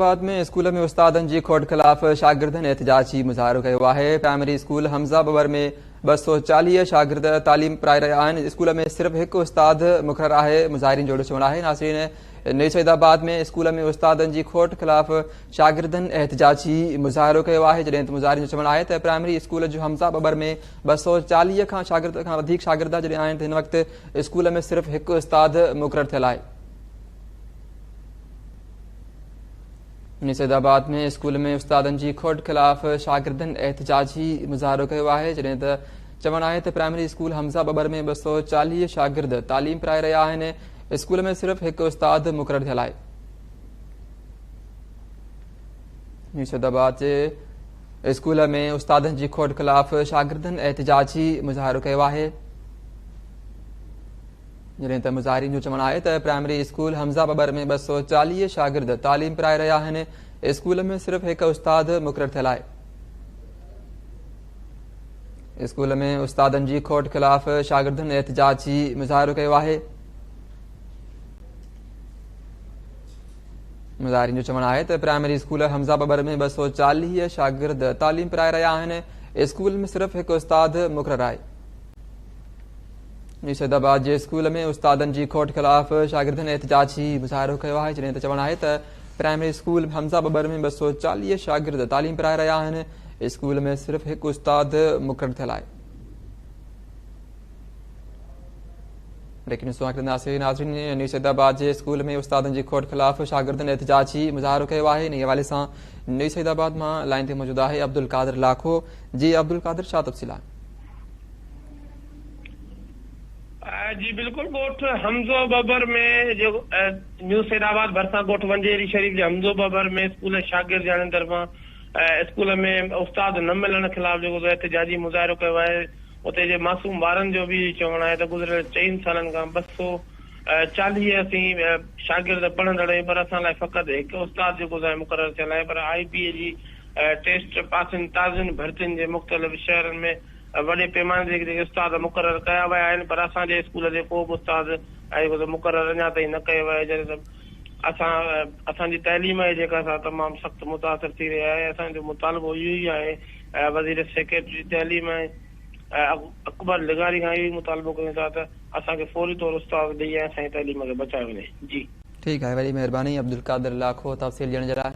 آباد ۾ اسڪول ۾ استادن جي کوٽ خلاف شاگردن احتجاجي مظاهرو ڪيو آهي. پرائمري اسڪول حمزه ٻٻر ۾ 240 شاگرد تعليم پرائي رهيا آهن. اسڪول ۾ صرف هڪ استاد مقرر آهي. مظاهرين جو چوڻ آهي ناظرين نئين سيد آباد ۾ اسڪول ۾ استادن جي کوٽ خلاف شاگردن احتجاجي مظاهرو ڪيو آهي. جڏهن ته مظاهرين جو چوڻ آهي ته پرائمري اسڪول جو حمزه ٻٻر ۾ 240 کان شاگرد کان وڌيڪ شاگرد جڏهن آهن ته هن وقت اسڪول ۾ صرف هڪ استاد مقرر ٿيل آهي. سيد آباد ۾ اسڪول ۾ استادن جي کوٽ خلاف شاگردن احتجاجي مظاهرو ڪيو آهي. جڏهن ته چوڻ آهي ته پرائمري اسڪول حمزه ٻٻر ۾ 240 شاگرد تعليم پرائي رهيا آهن. اسڪول ۾ صرف هڪ استاد مقرر ٿيل آهي. سيد آباد جي اسڪول ۾ استادن جي کوٽ خلاف شاگردن احتجاجي مظاهرو ڪيو آهي. جڏهن ته مظاهرين جو چوڻ آهي ته پرائمري اسڪول حمزه ٻٻر ۾ 240 شاگرد تعليم پرائي رهيا آهن. اسڪول ۾ صرف هڪ استاد مقرر ٿيل آهي. اسڪول ۾ استادن جي کوٽ خلاف شاگردن احتجاجي مظاهرو ڪيو آهي. مظاهرين جو چوڻ آهي ته پرائمري اسڪول حمزه ٻٻر ۾ 240 شاگرد تعليم پرائي رهيا آهن. اسڪول ۾ صرف هڪ استاد مقرر آهي. سيد آباد جي اسڪول ۾ استادن جي کوٽ خلاف شاگردن احتجاجي مظاهرو ڪيو آهي. جڏهن ته چوڻ آهي ته پرائمري اسڪول حمزه ٻٻر ۾ 240 شاگرد تعليم پرائي رهيا آهن. اسڪول ۾ صرف هڪ استاد مقرر ٿيل آهي. بريڪنگ نيوز ڪنداسين ناظرين نيو سيد آباد جي اسڪول ۾ استادن جي کوٽ خلاف شاگردن احتجاجي مظاهرو ڪيو آهي. انهي حوالي سان نيو سيد آباد مان لائين تي موجود آهي عبدالقادر لاکو. جي عبدالقادر ڇا تفصيل آهي؟ جي بلڪل ڳوٺ حمزو ٻٻر ۾ جيڪو نيو سيد آباد ڀرسان ڳوٺ ونجهيري شريف جي حمزو ٻٻر ۾ اسڪول شاگردياڻين طرفان اسڪول ۾ استاد نه ملڻ خلاف جيڪو سو احتجاجي مظاهرو ڪيو آهي. اتي جي معصوم ٻارن جو به چوڻ آهي ته گذريل چئن سالن کان 240 اسين شاگرد پڙهندڙ آهيون پر اسان لاء فقط هڪ استاد جيڪو سو مقرر ٿيل آهي پر آء بي اي جي ٽيسٽ پاسين تازين ڀرتين جي مختلف شهرن ۾ وڏي پيماني تي جيڪي استاد مقرر ڪيا ويا آهن پر اسان جي اسڪول تي ڪو به استاد جيڪو سو مقرر اڃا تائين نه ڪيو ويو آهي جڏهن ته اسان اسان جي تعليم آهي جيڪا سا تمام سخت متاثر ٿي رهي آهي اسان جو مطالبو اهو ئي آهي وزير سيڪريٽري تعليم ۽ اڪبر لغاري کان اهو ئي مطالبو ڪيون ٿا ته اسان کي فوري طور استاد ڏئي ۽ اسان جي تعليم کي بچايو وڃي جي. ٺيڪ آهي وڏي مهرباني عبدالقادر لاکو تفصيل ڏيڻ جي لاء.